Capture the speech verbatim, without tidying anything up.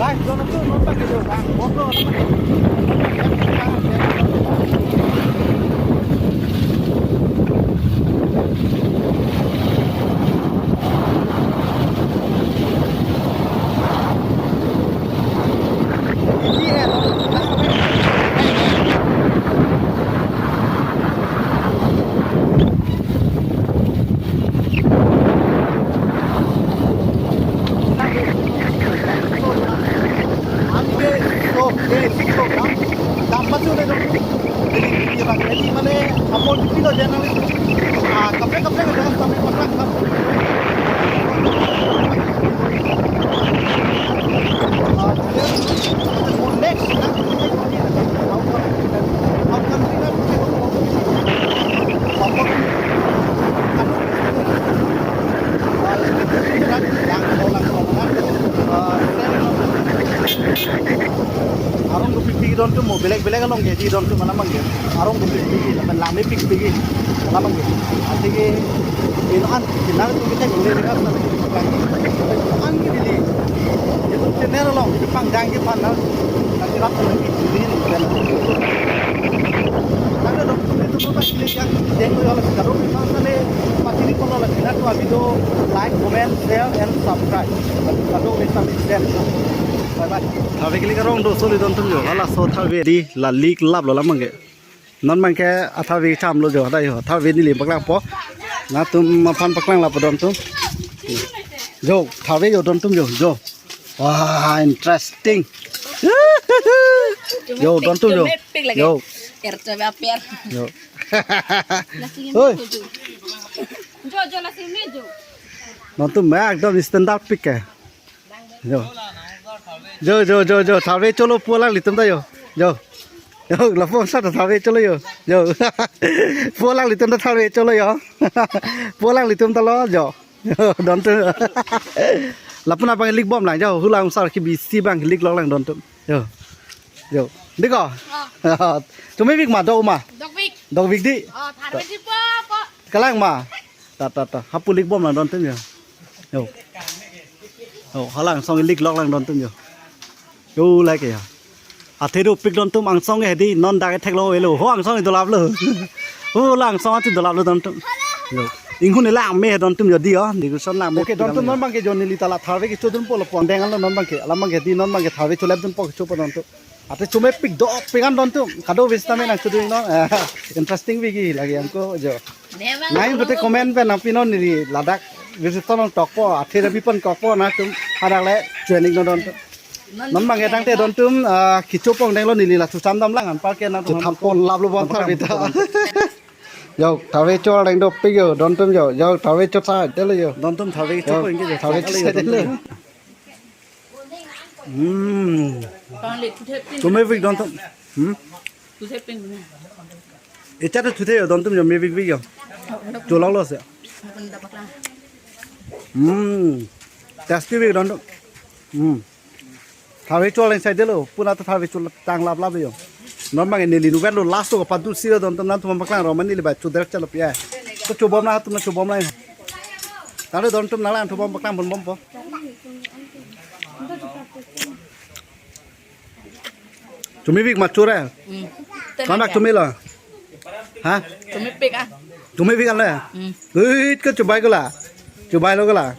Guys, dono tu nonton ke jo, bang. Boklo. Mane, amor di pilo general. Ah, kaprek kaprek ada sampai kotak kan. Ah, next, arong dopikpik dontum mo, belek belek along ke di dontum alam abang ke. Arong dopikpik, lapen langmepikpik alam abang ke. Athe ke inon an, inon an tu kita gule deka sa. Inon an ke di. Itu channel along, itu pangjang ke pan na. Nanti rap nanti di. Nanti dontum itu apa sih yang jeng lo ya, kalau kita sana, pasti di kalau kita tuh video, like, comment, share, and subscribe. Kado-kave sitame share. Bye bye. Tharve kili karong do soli dontum jo. Halaso tharve di la lik lap lo alam abang ke. Non abang ke atharve cham lo jo, hada jo. Tharve neli paklangpo. Nangtum aphan paklang lapo dontum. Jo, tharve jo dontum jo. Jo. Wah, interesting. Jo, dontum jo. Cuma pik lagi. Jo. Er coba per. Jo. Nasi ini Oi. Jo, jo. Jo, jo, nasi ini jo. Dontum ekdom standard pik ke. Jo. Jo, jo, jo, jo. Tharve cholo pu alanglitum ta jo. Jo. Jo, lapu sa ta tharve cholo jo. Jo. Pu alanglitum ta tharve cholo jo. Pu alanglitum ta lo jo. Jo, dontum. Lapu na abang lik bom lang jo. Hulang sar ke bisi abang lik lok lang dontum. Jo. Jo. Diko. Chomepik ma do ma. Dokpik. Dokpik di. Oh, tharve si po po. Kalang ma. Ta, ta, ta. Hapu lik bom lang dontum jo. Jo. Jo, hala angsong lik lok lang dontum jo. Jo, like ya. Athe dopik dontum angsong he di non dak theklong avelo. Ho angsong dolap lo. Ho la angsong ati dolap lo dontum. Jo. Inghun langme he dontum jo di o. Di kuson langme. Oke, dontum non abang ke jo neli ta la tharve kechodunpo lapu angdeng lo non abang ke. Alam abang ke di non abang ke tharve cholep dunpo kechopo dontum. Athe chomepik dopik an dontum. Kado-kave sitame nangchodun non. Interesting pik lagi angko jo. Nai pute comment pen nangpinon neli ladak visit along tokpo, athe rabi pon kokpo nangtum hadak le joining non dontum. Non abang ke tangte dontum, ah, kechopo angdeng lo neli la chusam dam lang anpar ke nangtum. Thampon lap lo bang tharve ta. Jo, tharve cho angdeng dopik jo, dontum jo. Jo, tharve cho sa tele jo. Dontum tharve kechopo ingke jo. Tharve cho sa tele. Hmm. Panglit, tuthe pin. Chomepik dontum. Hmm? Tuthe pin. Echa tu tuthe jo dontum jo mepikpik jo. Cholok lo se. Apa ni dapat lang? Hmm. Tasty pik dontum. Hmm. Tharve cho lang sai delo. Puna ta tharve cho tang lap lap jo. Non abang neli nugan lo last to padu sira dontum nangtum paklang ro mane neli ba cho der chalo pia. Ko chobom na atum na chobom na. Tare dontum nanglang chobom paklang bon bompo. Chomepik ma chore. Hmm. Kanak chome lo. Ha? Chomepik ah. Chomepik ale. Hmm. Ui, ke chobai ko la. Chobai lo ko la.